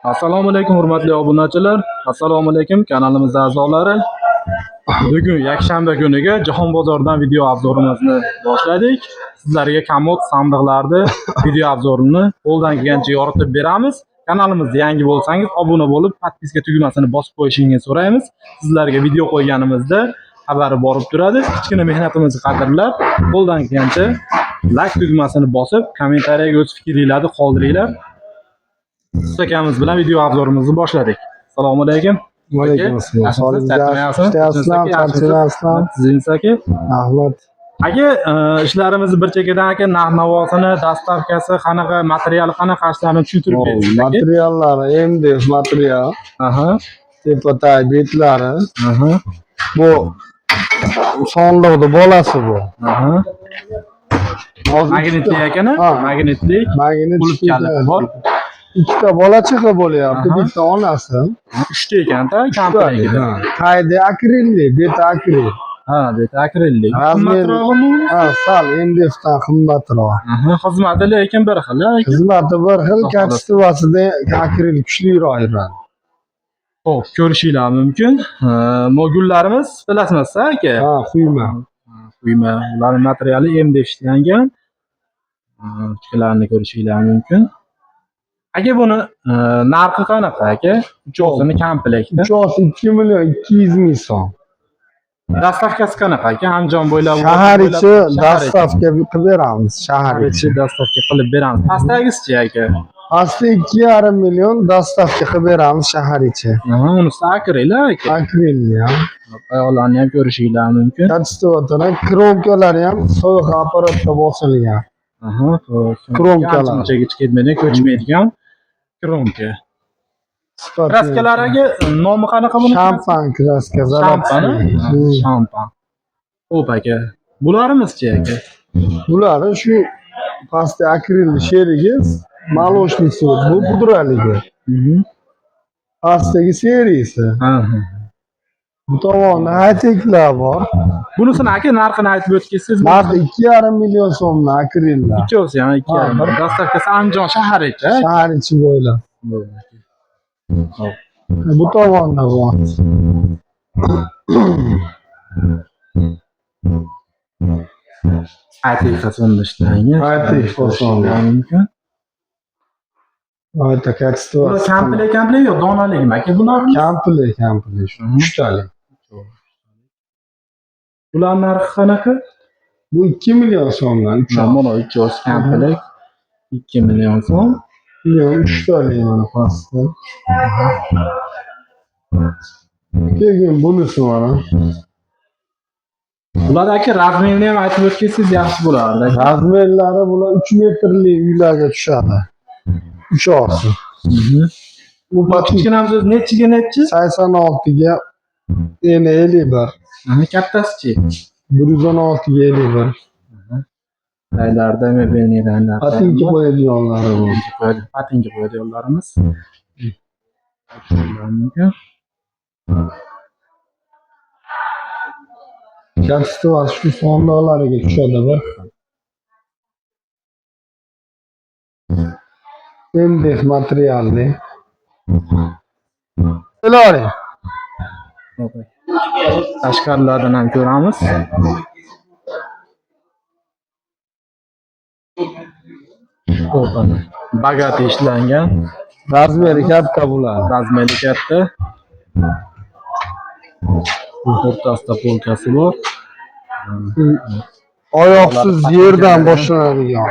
Assalomu alaykum hurmatli obunachilar. Assalomu alaykum kanalimiz a'zolari. Bugun yakshanba kuniga Jahon bozoridan video obzorimizni boshladik. Sizlarga komod sandiqlarni video obzorini qo'ldan kelgancha yoritib beramiz. Kanalimizda yangi bo'lsangiz obuna bo'lib, podpiska tugmasini bosib qo'yishingizni so'raymiz. Sizlarga video qo'yganimizda xabari borib turadi. Kichkina mehnatimizni qadrlab, qo'ldan kelgancha like tugmasini bosib, kommentariyaga o'z fikringizni qoldiringlar. Usta akamiz bilan video obzorimizni boshladik. Assalomu alaykum. Alaykum assalom. Yaxshimisiz? Sog'ligingiz Charchamayapsizmi? Ishlayapsizlarmi? Charchamayapsizlarmi? Sizingiz aka. Rahmat. Aka, ishlarimizni bir chekkadan aka narx-navosini, dastavkasi, qanaqa materiali qanaqa ishlarini tushuntirib bersangiz aka. Materiallari MDF material, Aha, tepa tag betlari. aha, Bu sonliqni bolasi bu. aha. Hozir Magnitli akani, Ha. magnitli. Magnit Qulf kaliti bor. Ikkita bola chiqib bo'lyapti, Aha. bitta onasi. Uchta ekan-da, komplektida. Ha. Taydi akrilli, beti akril. Ha, beti akrilli. Razmer- Qimmatrog'imi? Ha, sal MDFdan qimmatroq. Aha, xizmati lekin bir xil, aka. Xizmati bir xil, Xudo xohlasa. качествосida akril kuchliroq yuradi. Xo'p, ko'rishinglar mumkin. Mogullarimiz bilasizmi, aka? Ha, quyma. Quyma, ularning materiali MDF ishlangan. Ruchkalarni ko'rishinglar mumkin. Aka, buni narxi qanaqa aka? Uchovsini komplekti. Uchosi 2 million 200 ming so'm. Dastavkasi qanaqa aka? Andijon bo'ylab Shahar ichi shahar ichi. dastavka qilib beramiz, shahar Shahar ichi. ichi dastavka qilib beramiz. Pastdagisichi aka? Pastda 2,5 million dastavka qilib beramiz shahar ichi. Aha, unisi akrel aka. Akrilli ham. Oyoqlarni ham ko'rishinglar mumkin. Качествоdan kromkalari ham sovuq apparatda bosilgan. Aha, xo'p. Kromkalar. Ancha-munchaga ketmaydigan, ko'chmaydigan kromka. Sifati- Kraskalar aka, nomi qanaqa buni? Shampan kraska, Shampan. zaratskiy. Hmm. Shampan. Xo'p aka. Bularimiz-chi aka? Bulari shu pastda akrilli sherigi молочный цвет, bu pudraligi. Pastdagi seriysi. Aha. Bu tomonda high-techlar bor. Bunisini aka narxini aytib o'tgansiz. Narxi 2,5 million so'mdan akrillar. Ikkovsi ham 2,5. Ha, Dastavkasi Andijon shahar ichi. Shahar ichi bo'ylab. Xo'p. Bu tomonda bor. High-tech fasonda ishlangan. High-tech fasonda. Mumkin. O'ta качество. Bular komplekt komplekt yo'q, donalikmi aka bular? Komplekt, komplekt shu. Uchtalik. Bular narxi qanaqa? Bu 2 million so'mdan uch. Mana ikkovsi komplekt 2 million so'm. Million uchtalik mana pastda. Keyin bunisi mana. Bular aka razmerini ham aytib o'tgansiz yaxshi bo'lardi. Aka. Razmerlari bular 3 metrli uylarga tushadi. Uchosi. Bu Bu patik kichkinamiz o'zi nechiga nechi? 86 ga eni 51. Aha, kattasichi? 116 ga 51. Ranglarda mebelniy ranglarda. Patinka qo'yadiganlari bu. Patinka qo'yadiganlarimiz. Mumkin. Качествоsi shu sonliqlariga tushadi bir xil. MDF materialli. Kelavering. Tashqarilardan ham ko'ramiz. Xo'p, ana. Bagati ishlangan, Razmeri katta bular. razmeri katta. O'rtasida polkasi bor. Oyoqsiz yerdan boshlanadigan.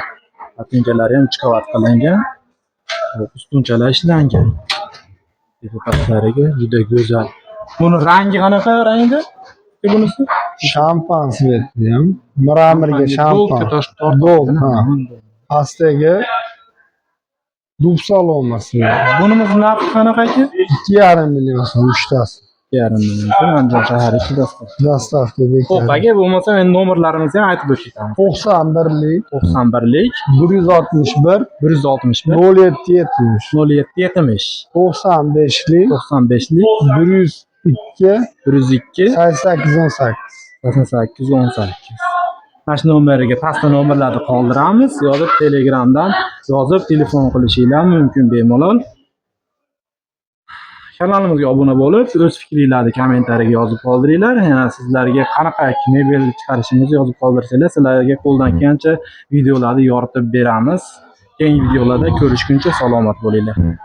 Patinkalari ham 3 qavat qilingan. Xo'p, ustunchalar ishlangan. Tepa pastlariga juda go'zal. Buni rangi qanaqa rangda? Bunisi? Shampan svetli ham. Mramorga shampan. Gold, ha. Pastdagi dub salomasi. Bunimiz narxi qanaqa aka? 2,5 million so'm uchtasi. 2,5 million so'm Andijon shahar ichi dastavka. Dastavka Xo'p, bekor. aka, bo'lmasa endi nomerlarimizni ham aytib o'tib 91lik 91lik 161 161 07 70 07 70 95lik 95lik 102 102 88 18. 88 18. Mana shu nomeriga pastda nomerlarni qoldiramiz. Yozib Telegramdan yozib telefon qilishinglar mumkin bemalol. Kanalimizga obuna bo'lib, o'z fikringlarni kommentariyaga yozib qoldiringlar. Yana sizlarga qanaqa mebel chiqarishimizni yozib qoldirsanglar, sizlarga qo'ldan kelgancha videolarni yoritib beramiz. Keyingi videolarda ko'rishguncha salomat bo'linglar.